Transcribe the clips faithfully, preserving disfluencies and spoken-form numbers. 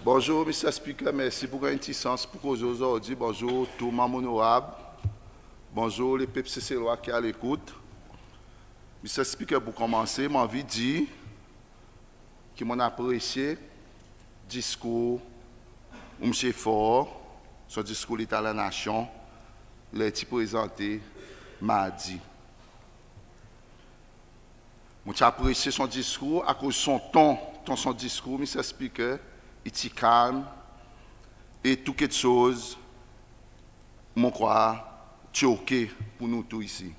Bonzour Mr Speaker, mersi pou ganny en pti sans pou koze ozordi. Bonzour tou Manm Onorab. Bonzour lepep Seselwa ki a lekout. Mr Speaker, pou konmanse mon anvi dir ki mon'n apresye diskour Msye Faure, son diskour Leta Lanasyon ler i ti prezante Mardi. Mon ti apresye son diskour akoz son ton, ton son diskour Mr Speaker, i ti kalm e tou keksoz mon krwar ti ok pou nou tou isi.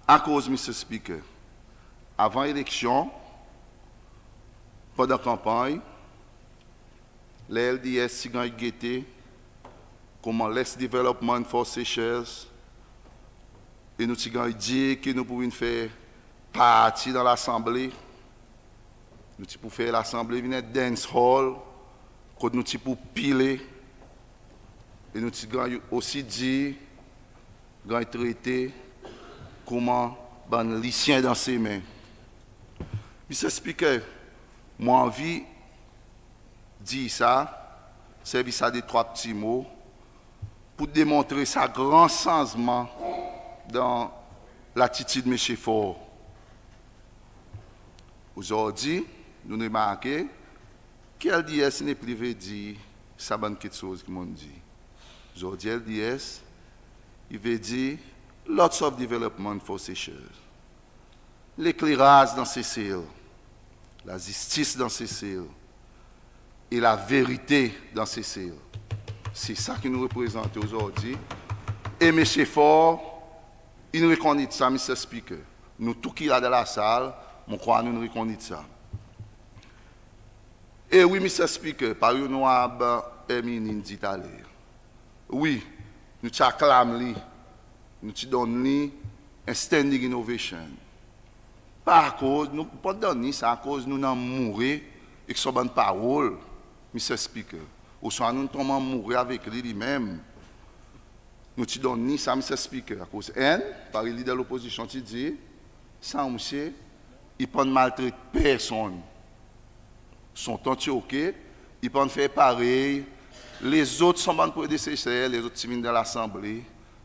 Akoz Mr Speaker, avan eleksyon, pandan kanpanny, ler LDS ti ganny gete koman less development for Seychelles e nou ti ganny dir ki nou pou vin fer parti dan Lasanble. Nou ti pou fer Lasanble vin en dancehall kot nou ti pou pile e nou ti ganny osi dir, ganny trete koman bann lisyen dan semen. Mr Speaker, mon anvi dir sa, servi sa detrwa pti mo pou demontre sa gran sanzman dan latitid Msye Faure. Ozordi nou'n remarke ki LDS i nepli vedir sa bann keksoz ki mon'n dir. Ozordi LDS i vedir lots of development for Seychelles. Lekleraz dan Sesel, lazistis dan Sesel e laverite dan Sesel. Se sa ki nou reprezante ozordi. E Msye Faure in rekonnet sa Mr Speaker. Nou tou ki la dan lasal, mon krwar nou'n rekonnet sa. E wi Mr Speaker, parey Onorab Herminie in dir taler, wi nou ti aklam li, nou ti donn li en standing ovation. Pa akoz, nou pa'n donn li sa akoz nou'n anmoure ek son bann parol Mr Speaker, ouswa nou'n tonm anmoure avek li li menm. Nou ti donn li sa Mr Speaker akoz enn, parey Leader Lopozisyon ti dir, sa msye i pa'n maltret personn. Son ton ti ok, i pa'n fer parey lezot son bann predeseser, lezot ti vin dan Lasanble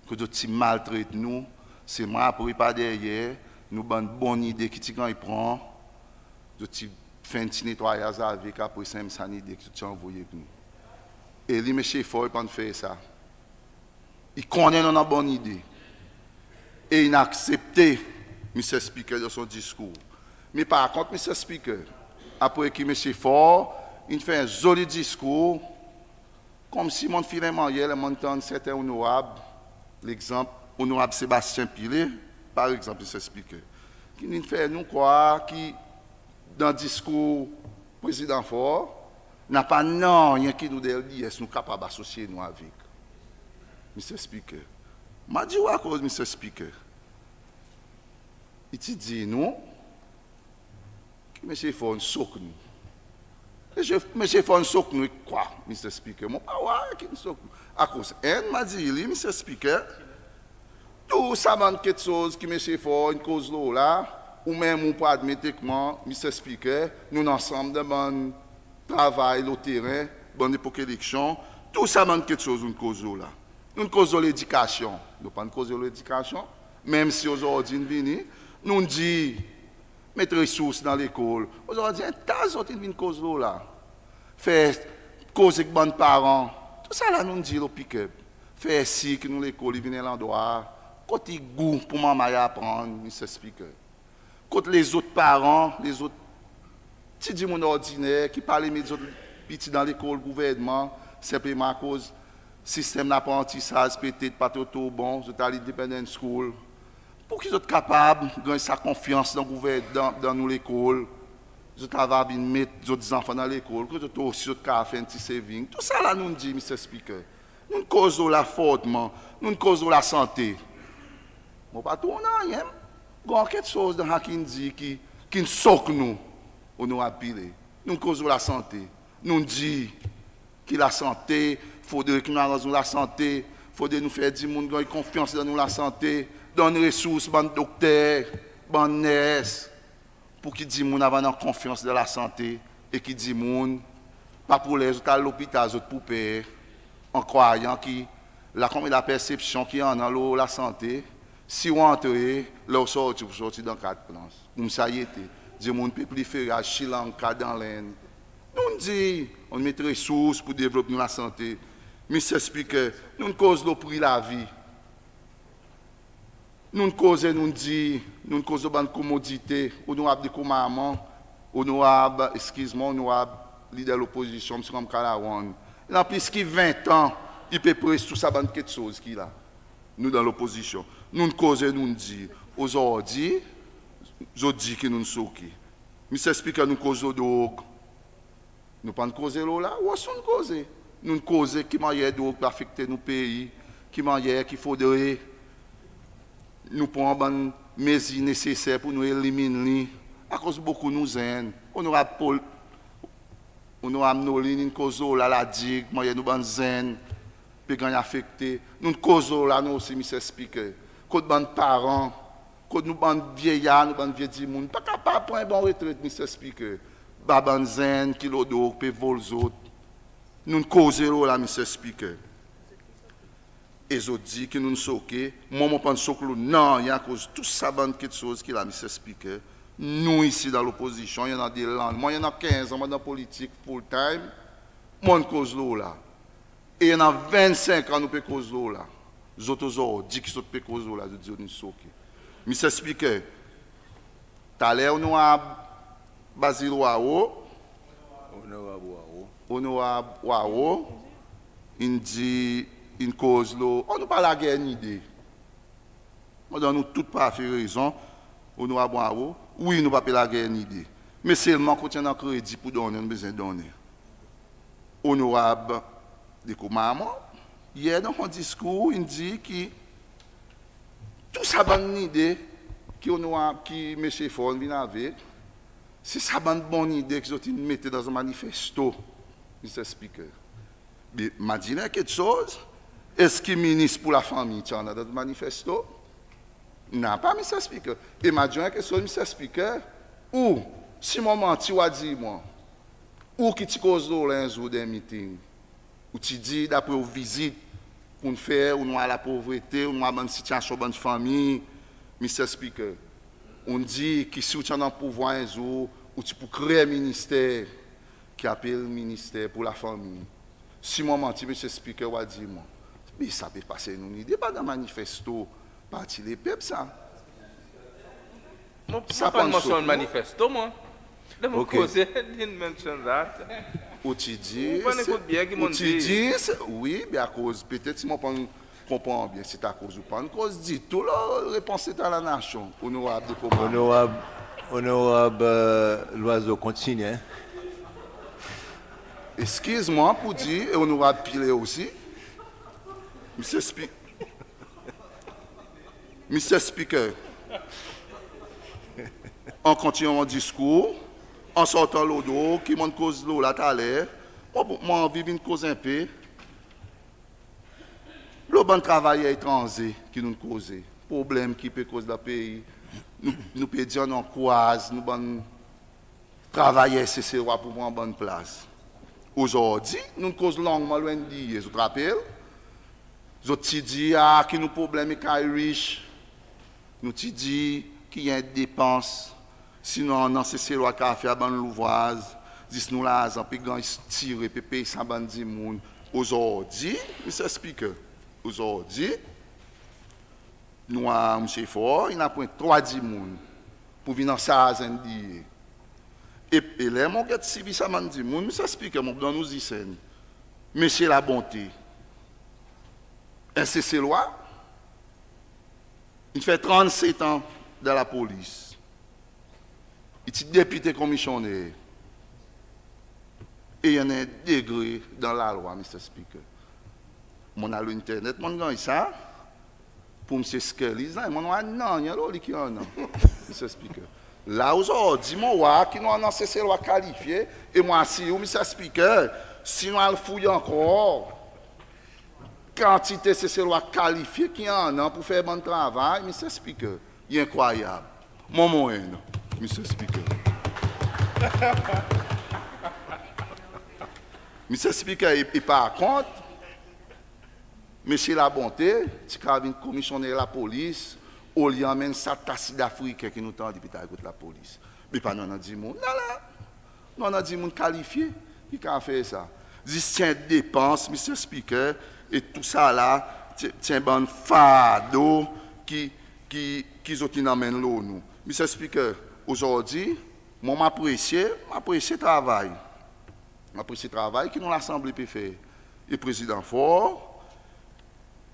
kot zot ti maltret nou. Selman apre par deryer nou bann bon nide ki ti ganny pran, zot ti fer en pti netwayaz avek, apre sanmenm sa nide ki zot ti anvoy ek nou. E li Msye Faure i pa'n fer sa. I konnen nou annan bon nide e in aksepte Mr Speaker dan son diskour. Me par kont Mr Speaker, apre ki Msye Faure in fer en zoli diskour, konmsi mon'n feel en mannyer ler mon'n tann serten Onorab, legzanp Onorab Sebastien Pillay par egzanp Mr Speaker, ki'n vin fer nou krwar ki dan diskour Prezidan Faure napa nanryen ki nou dan LDS nou kapab asosye nou avek. Mr Speaker, mon a dir ou akoz Mr Speaker. I ti dir nou ki Msye Faure in sok nou. Msye Faure in sok nou ek kwa Mr Speaker? Mon pa war ki'n sok nou. Akoz enn, mon a dir li Mr Speaker, tou sa bann keksoz ki Msye Faure in koz lo la, ou menm ou pou admet ek mwan Mr Speaker, nou'n ansanm dan bann travay lo teren, bann lepok eleksyon, tou sa bann keksoz nou'n koz lo la. Nou'n koz lo ledikasyon, nou pa'n koze lo ledikasyon? Menm si ozordi in vini, nou'n dir met resours dan lekol. Ozordi en ta zot in vin koz lo la. Fer koz ek bann paran. Tousala nou'n dir lo pikep. Fer sir ki nou lekol i vin en landrwa kot i gou pou manmay aprann, Mr Speaker. Kot lezot paran, lezot pti dimoun ordiner ki pa le met zot piti dan lekol gouvernman, senpleman akoz sistenm laprantisaz petet pa tro tro bon, zot al independent school. Pou ki zot kapab ganny sa konfyans dan gouvern-, dan, dan nou lekol, zot ava vin met zot zanfan dan lekol, kot zot osi zot kapab fer en pti saving. Tousala nou'n dir, Mr Speaker. Nou'n koz lo la fortman, nou'n koz lo lasante. Mon pa tourn anyen, gran keksoz dan sa ki'n dir ki, ki'n sok nou, Onorab Pillay. Nou'n koz lo lasante. Nou'n dir ki lasante, fodre ki nou aranz nou lasante, fodre nou fer dimoun ganny konfyans dan nou lasante, donn resours bann dokter, bann ners, pou ki dimoun ava annan konfyans dan lasante e ki dimoun pa pou ler zot al lopital zot pou per, an krwayan ki lakonman lapersepsyon ki annan lo lasante, si ou antre, ler ou sorti, ou sorti dan kat plans. Koumsa i ete. Dimoun pe plifere al Sri Lanka, dan Lenn. Nou'n dir, nou'n met resours pou devlop nou lasante. Mr Speaker, nou'n koz lo pri lavi. Nou'n koze, nou'n dir, nou'n koz lo bann komodite, Onorab De Commarmond, Onorab, eskiz mwan, Onorab Leader Lopozisyon, Msye Ramkalawan. I annan plis ki ven an, i pe pres tou sa bann keksoz ki la. Nou dan Lopozisyon. Nou'n koze, nou'n dir. Ozordi, zot dir ki nou'n soke. Mr Speaker, nou koz lo drog. Nou pa'n koze lo la, ou osi ou'n koze. Nou'n koze ki mannyer drog pe afekte nou pei, ki mannyer ki fodre nou pran bann mezir neseser pour nou elimin li, akoz bokou nou zenn. Onorab Paul, Onorab Noline in koz lo la, La Digue, mannyer nou bann zenn pe ganny afekte. Nou'n koz lo la nou osi, Mr Speaker. Kot bann paran, kot nou bann vyeyar, nou bann vye dimoun pa kapab pran en bon retret, Mr Speaker. Bann, bann zenn ki lo drog pe vol zot. Nou'n koze lo la, Mr Speaker. E zot dir ki nou'n soke. Mwan, mon pa'n sok lo nanryen akoz tou sa bann keksoz ki la, Mr Speaker. Nou isi dan Lopozisyon, i annan de lann. Mwan, i annan kenz an mon dan politik full time. Mon'n koz lo la. E i annan vennsenk an nou pe koz lo la. Zot ozordi ki zot pe koz lo la, zot dir nou'n soke. Mr Speaker, taler Onorab Basil Hoareau, Onorab Hoareau. Onorab Hoareau, in dir, in koz lo, o, nou pa lager nide. Mon donn ou tou parfe rezon, Onorab Hoareau. Wi, nou pa pe lager nide. Me selman kot i annan kredi pou donnen, nou bezwen donnen. Onorab De Commarmond, yer dan son diskour, in dir ki tou sa bann nide ki Onorab, ki Msye Faure in vin avek, se sa bann bon nide ki zot in mete dan zot manifesto, Mr Speaker. Be, mon a dir en keksoz, eski Minis pour Lafanmir ti annan dan zot manifesto? Napa, Mr Speaker. E mon a dir en keksoz, Mr Speaker, ou, si mon manti, ou a dir mwan, ou ki ti koz lo la en zour dan en meeting, ou ti dir, dapre ou vizit, konn fer, ou war lapovrete, ou war bann sitiasyon bann fanmir, Mr Speaker, ou'n dir ki si ou ti annan pouvwar en zour, ou ti pou kree en minister ki apel Minister pour Lafanmir. Si mon manti, Mr Speaker, ou a dir mwan. Me sa pe pas nou nide, pa dan manifesto Parti Lepep sa. Mon, mon pa'n mansyonn manifesto, mwan. Dan mon koze, I didn't mention that. Ou ti dir, ou pa'n ekout byen ki mon'n dir. Ou ti dir, wi, be akoz, petet si mon pa'n konpran byen, se akoz ou pa'n koz ditou lo repons Leta Lanasyon, Onorab De Commarmond. Onorab, Onorab, e, Loizeau, kontinyen. Eskiz mwan pour dir, e Onorab Pillay osi, Mr Spi-, Mr Speaker, an kontinyen mon diskour, an sortan lo drog ki mon'n koz lo la taler, mon, mon anvi vin koz en pe lo bann travayer etranze ki nou'n koze, problenm ki pe koz dan pei, nou, nou pe dir annan krwaz nou bann travayer Seselwa pou pran bann plas. Ozordi, nou'n koz longman lo N D E A, zot rapel? Zot ti dir, a, ki nou problenm ek Irish. Nou ti dir ki i en depans, si nou annan Seselwa ki a fer sa bann louvraz, zis nou larzan pe ganny tire, pe pey sa bann dimoun. Ozordi, Mr Speaker, ozordi, nou war Msye Faure, in apwent trwa dimoun pou vin ansarz N D E A. E, e ler mon get sivi sa bann dimoun, Mr Speaker, mon pou donn ou zis enn. Msye Labonte, en Seselwa, in fer trannset an dan lapolis. I ti depite komisyoner. E i annan en degre dan lalwa, Mr Speaker. Mon'n al lo internet, mon'n ganny sa. Pour Msye Scully, zanmen mon'n war nanryen lo li ki annan, Mr Speaker. La ozordi mon war ki nou annan Seselwa kalifye, e mon asir ou, Mr Speaker, si nou al fouy ankor, kantite Seselwa kalifye ki annan pour fer bann travay, Mr Speaker, i enkrwayab. Mwan, mon enn, Mr Speaker. Mr Speaker, e, e par kont, Msye Labonte ti kapab vin Komisyoner Lapolis, olye anmenn sa ta Sid Afriken ki nou tande pe travay kot lapolis. Me pa nou annan dimoun la. Nou annan dimoun kalifye ki kapab fer sa. Zis ti en depans, Mr Speaker, e tousala ti, ti en bann fardo ki, ki, ki zot in anmenn lo nou. Mr Speaker, ozordi, mwan mon apresye, mon apresye travay. Mon apresye travay ki nou Lasanble pe fer. E Prezidan Faure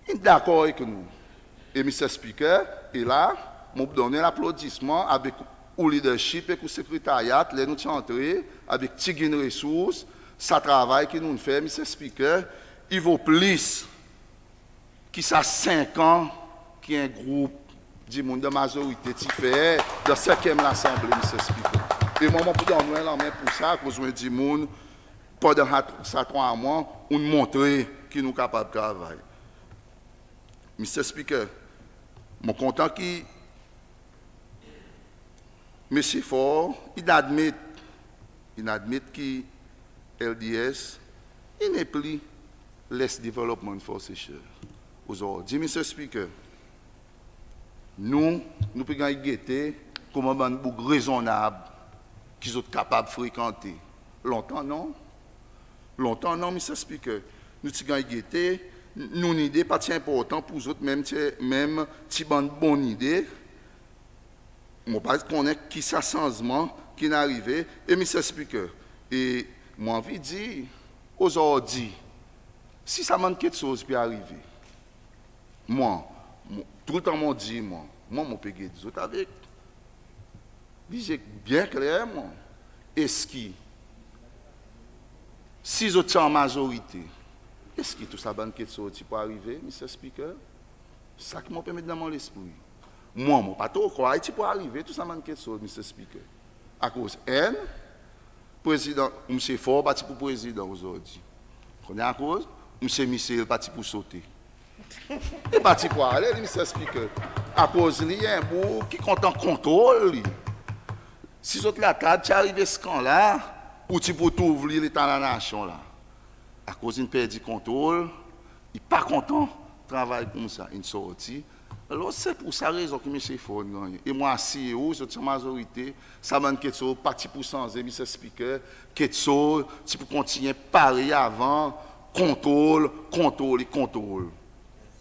in dakor ek nou. E Mr Speaker, e la, mon pou donn en laplodisman avek ou leadership ek ou sekretarya, ler nou ti antre avek Tigin Resours, sa travay ki nou'n fer, Mr Speaker, i vo plis ki sa senk an ki en group dimoun dan mazorite ti fer dan senkyenm Lasanble, Mr Speaker. E mwan mon pou donn ou en lanmen pour sa, akoz ou en dimoun pandan sa, sa trwa mwan, ou'n montre ki nou kapab travay. Mr Speaker, mon kontan ki Msye Faure in admet, in admet ki LDS i nepli Less Development for Seychelles. Ozordi, Mr Speaker, nou, nou pe ganny gete konman bann boug rezonnab ki zot kapab frekante. Lontan non. Lontan non, Mr Speaker. Nou ti ganny gete, n-, nou nide pa ti enportan pour zot, menm ti, menm ti bann bon nide. Mon pa konnen ki sa sanzman ki'n arive. E Mr Speaker, e mon anvi dir, ozordi, si sa bann keksoz pe arive, mwan, mwan, toultan mon dir, mwan, mwan, mon pe get zot avek lizye byen kler, mwan. Eski, si zot ti an mazorite, eski tou sa bann keksoz ti pou arive, Mr Speaker? Sa ki mon pe met dan mon lespri. Mwan, mon pa tro krwar i ti pou arive tou sa bann keksoz, Mr Speaker. Akoz enn, Prezidan, Msye Faure pa ti pou Prezidan ozordi. Konnen akoz? Msye Michel pa ti pou sote. I pa ti pou ale li, Mr Speaker. Akoz li i en boug ki kontan kontrol li. Si zot latab ti arive skan la, ou ti pou trouv li Leta Lanasyon la. Akoz in perdi kontrol, i pa kontan travay koumsa, in sorti. Alor se pour sa rezon ki Msye Faure in gannyen. E mon asir ou, zot ti an mazorite, sa bann keksoz pa ti pou sanze, Mr Speaker. Keksoz ti pou kontinyen parey avan, kontrol, kontrol e kontrol.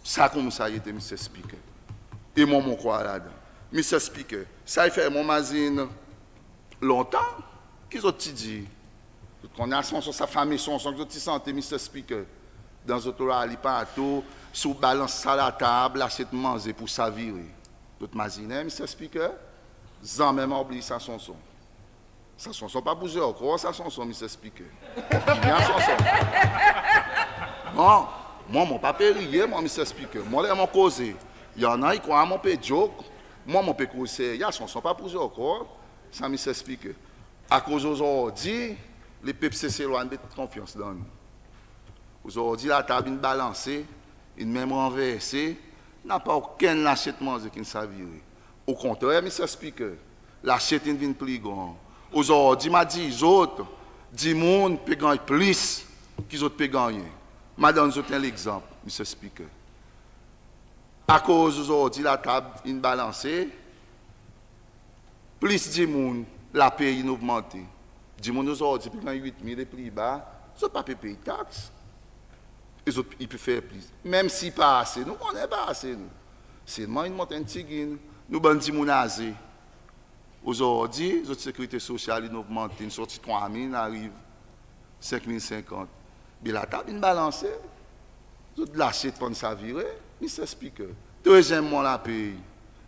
Sa koumsa i ete, Mr Speaker. E mwan, mon krwar ladan. Mr Speaker, sa i fer mwan mazin lontan ki zot ti dir, zot konnen sa sonson, sa fame sonson ki zot ti sante, Mr Speaker, dan zot rally partou, si ou balans sa latab, lasyet manze pou savire. Zot mazinen, Mr Speaker? Zanmen mon oubliy sa sonson. Sa sonson pa pou zwe ankor, sa sonson, Mr Speaker. Ou konnen sa sonson? Non, mwan, mon pa pe riye, mwan, Mr Speaker. Mwan, ler mon koze, i annan i krwar mon pe joke. Mwan, mon pe koz serye, sa sonson pa pou zwe ankor, sa, Mr Speaker. Akoz ozordi, lepep Seselwa in met konfyans dan nou. Ozordi, latab in balanse, in menm ranverse, napa okenn lasyet manze ki'n savire. Okontrer, Mr Speaker, lasyet in vin pli gran. Ozordi, mon a dir zot, dimoun pe ganny plis ki zot pe gannyen. Mon a donn zot en legzanp, Mr Speaker. Akoz ozordi latab in balanse, plis dimoun, lapey in ogmante. Dimoun ozordi pe ganny wit mil e pli ba, zot pa pe pey taks. E zot i pe fer plis. Menm si i pa ase, nou konnen i pa ase nou. Selman in mont en pti gin. Nou bann dimoun aze, ozordi zot sekirite sosyal in ogmante, in sorti trwa mil, in ariv senk mil senkant. Be latab in balanse. Zot lasyet pa'n savire, Mr Speaker. Trezyenm mwan lapey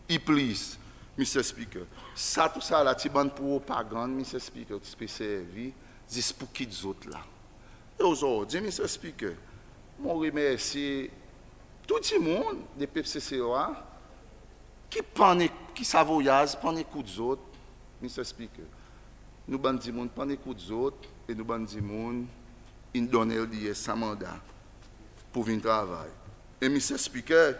i plis, Mr Speaker. Sa, tousala ti bann propagann, Mr Speaker, ki ti pe servi zis pour kit zot la. E ozordi, Mr Speaker, mon remersye tou dimoun lepep Seselwa ki pa'n ek-, ki sa voyaz pa'n ekout zot, Mr Speaker. Nou bann dimoun pa'n ekout zot e nou bann dimoun in donn LDS sa manda pour vin travay. E Mr Speaker,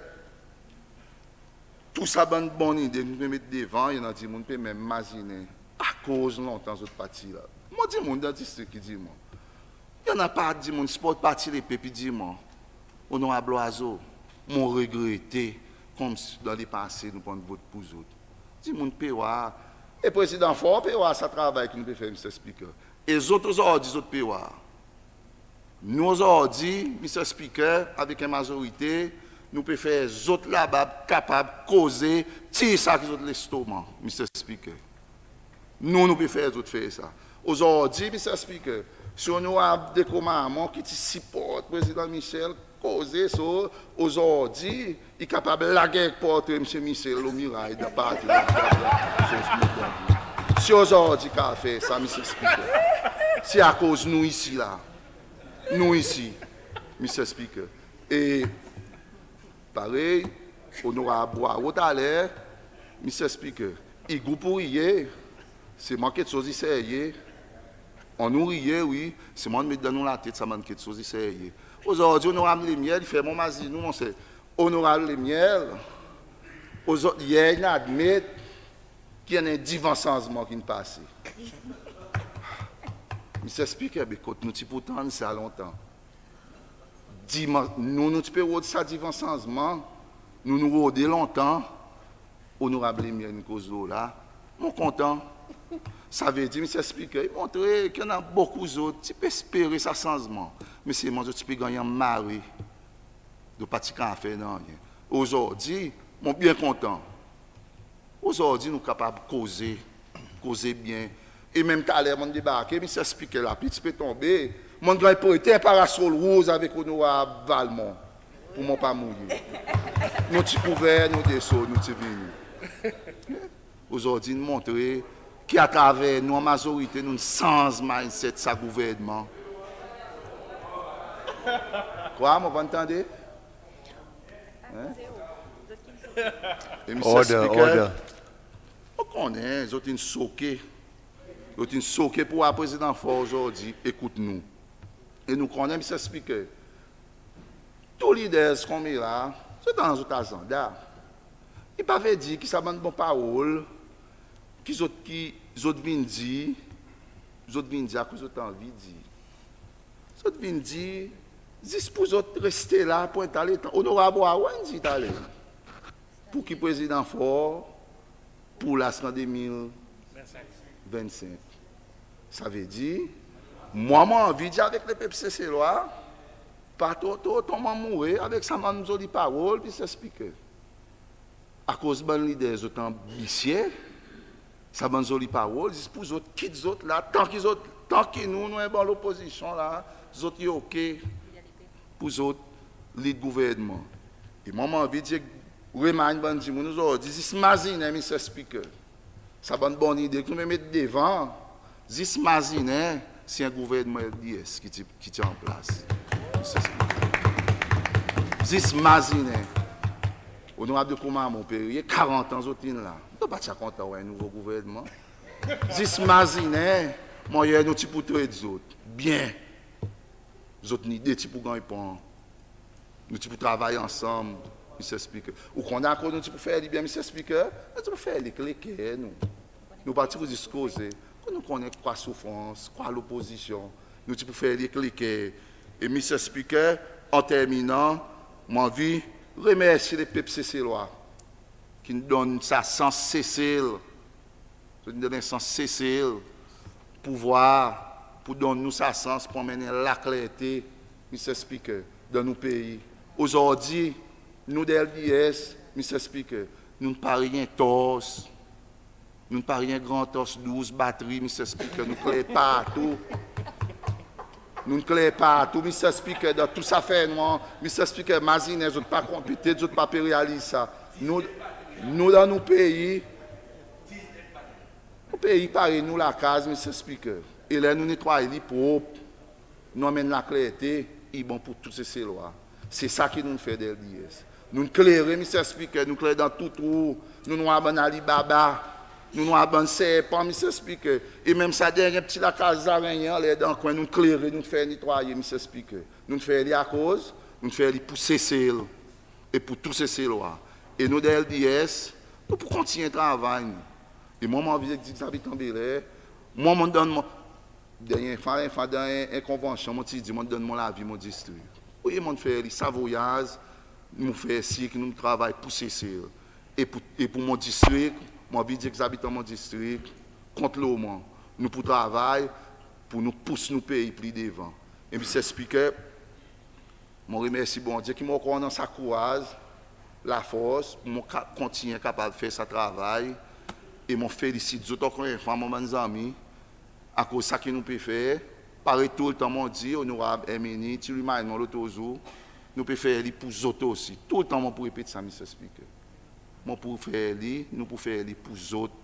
tou sa bann bon lide nou pe met devan, i annan dimoun pe menm mazinen akoz lontan zot pa ti la. Mon dimoun dan distrik i dir mwan, I annan pa dimoun siport Parti Lepep i dir mwan, Onorab Loizeau, mon regrete konmsi dan lepase nou pa'n vot pour zot. Dimoun pe war. E Prezidan Faure pe war sa travay ki nou pe fer, Mr Speaker. E zot ozordi zot pe war. Nou ozordi, Mr Speaker, avek en mazorite, nou pe fer zot laba kapab koze tir sa ki zot lestoman, Mr Speaker. Nou, nou pe fer zot fer sa. Ozordi, Mr Speaker, si Onorab De Commarmond ki ti siport Prezidan Michel koze, so ozordi i kapab lager portre Msye Michel lo miray dan parti. Si ozordi i kapab fer sa, Mr Speaker, se akoz nou isi la. Nou isi, Mr Speaker. E parey Onorab Hoareau taler, Mr Speaker, i gou pour riye, selman keksoz i serye. Annou riye wi, selman met dan nou latet sa bann keksoz i serye. Ozordi Onorab Lemiel i fer mwan mazin ou, mon ser. Onorab Lemiel, ozordi, yer in admet ki i annan en divan sanzman ki'n pase. Mr Speaker, be kot nou ti pou tann sa lontan? Divan, nou, nou ti pe rod sa divan sanzman, nou, nou rode lontan. Onorab Lemiel in koz lo la, mon kontan. Savedir, Mr Speaker, i montre ki i annan bokou zot ti pe espere sa sanzman, me selman zot ti pe ganny anmare, zot pa ti kapab fer nanryen. Ozordi, mon byen kontan. Ozordi nou kapab koze, koze byen. E menm taler mon'n debarke, Mr Speaker, lapli ti pe tonbe, mon'n ganny prete en parasol rouz avek Onorab Valmont pour mon pa mouye. Nou ti kouver nou de so, nou ti vini. Ozordi in montre ki atraver nou an mazorite, nou'n sanz mindset sa gouvernman. Krwar mwan, ou pa'n tande? Hein? E Mr Speaker, mon konnen zot in soke. Zot in soke pour war Prezidan Faure ozordi ekout nou. E nou konnen, Mr Speaker, tou leaders konmela, zot annan zot azanda. I pa vedir ki sa bann bon parol ki zot, ki zot vin dir, zot vin dir akoz zot anvi dir. Zot vin dir zis pour zot reste la pour en ta letan. Onorab Hoareau in dir taler, pour ki Prezidan Faure pour la ziska de mil vennsenk. Savedir, mwan mon anvi dir avek lepep Seselwa, pa tro, tro, tro tonm anmoure avek sa bann zoli parol, Mr Speaker. Akoz bann leader zot anbisye, sa bann zoli parol, zis pour zot kit zot la, tan ki zot, tan ki nou, nou en bann lopozisyon la, zot i ok pour zot lead gouvernman. E mwan mon anvi dir, remind bann dimoun ozordi, zis mazinen, Mr Speaker, sa bann bon lide ki nou met devan, zis mazinen si en gouvernman LDS ki ti, ki ti an plas. Zis mazinen. Onorab De Commarmond pe riye, karant an zot in la. Zot pa ti a kontan war en nouvo gouvernman? Zis mazinen mannyer nou ti pou tret zot byen. Zot lide ti pou ganny pran. Nou ti pou travay ansanm, Mr Speaker. Ou konnen akoz nou ti pou fer li byen, Mr Speaker? Nou ti pou fer li ek leker nou. Nou pa ti pou zis koze. Akoz nou konnen kwa soufrans, kwa lopozisyon. Nou ti pou fer li ek leker. E Mr Speaker, an terminan, mon anvi remersye lepep Seselwa ki'n donn sa sans Sesel. Zot in donn sans Sesel pouvwar pour donn nou sa sans pour anmenn laklerte, Mr Speaker, dan nou pei. Ozordi, nou dan LDS, Mr Speaker, nou'n parey en tors. Nou'n parey en gran tors douz batri, Mr Speaker, nou kler partou. Nou'n kler partou, Mr Speaker, dan tou sa fernwar. Mr Speaker, mazinen, zot pa konn, petet zot pa pe realiz sa. Nou, nou dan nou pei, nou pei parey nou lakaz, Mr Speaker. E ler nou netway li prop, nou anmenn laklerte, i bon pour tou Seselwa. Se sa ki nou'n fer dan LDS. Nou'n klere, Mr Speaker, nou kler dan tou trou. Nou'n war bann Alibaba, nou'n war bann serpan, Mr Speaker. E menm sa dernyen pti lakaz zarenyen anler dan kwen, nou'n klere, nou'n fer netwaye, Mr Speaker. Nou'n fer li akoz? Nou'n fer li pour Sesel e pour tou Seselwa. E nou dan LDS, nou pou kontinyen travay nou. E mwan, mon anvi dir Xavier Tambelair, mwan, mon donn mwan, dernyen fwa, en fwa dan en, en konvansyon, mon ti dir mon donn mon lavi mon distrik. Wi, mon'n fer li sa voyaz, nou fer sir ki nou travay pour Sesel e pour, e pour mon distrik. Mon anvi dir ek zabitan mon distrik, kont lo mwan, nou pou travay pour nou pous nou pei pli devan. E Mr Speaker, mon remersi Bondye ki mon ankor annan sa kouraz, lafors pour mon ka, kontinyen kapab fer sa travay. E mon felisit zot ankor en fwa, mon bann zanmi, akoz sa ki nou pe fer, parey toultan mon dir, Onorab Herminie ti remind mwan lotrozour, nou pe fer li pour zot osi. Toultan mon pou repet sa, Mr Speaker. Mon pou fer li, nou pou fer li pour zot.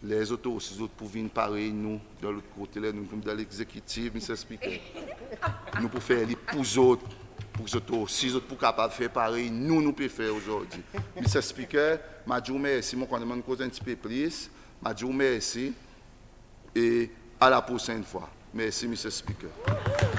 Ler zot osi zot pou vin parey nou dan lot kote, ler nou vin dan Legzekitif, Mr Speaker, nou pou fer li pour zot, pour zot osi zot pou kapab fer parey nou, nou pe fer ozordi. Mr Speaker, mon a dir ou mersi, mon konnen mon'n koz en pti pe plis. Mon a dir ou mersi e a la prosenn fwa. Mersi Mr Speaker.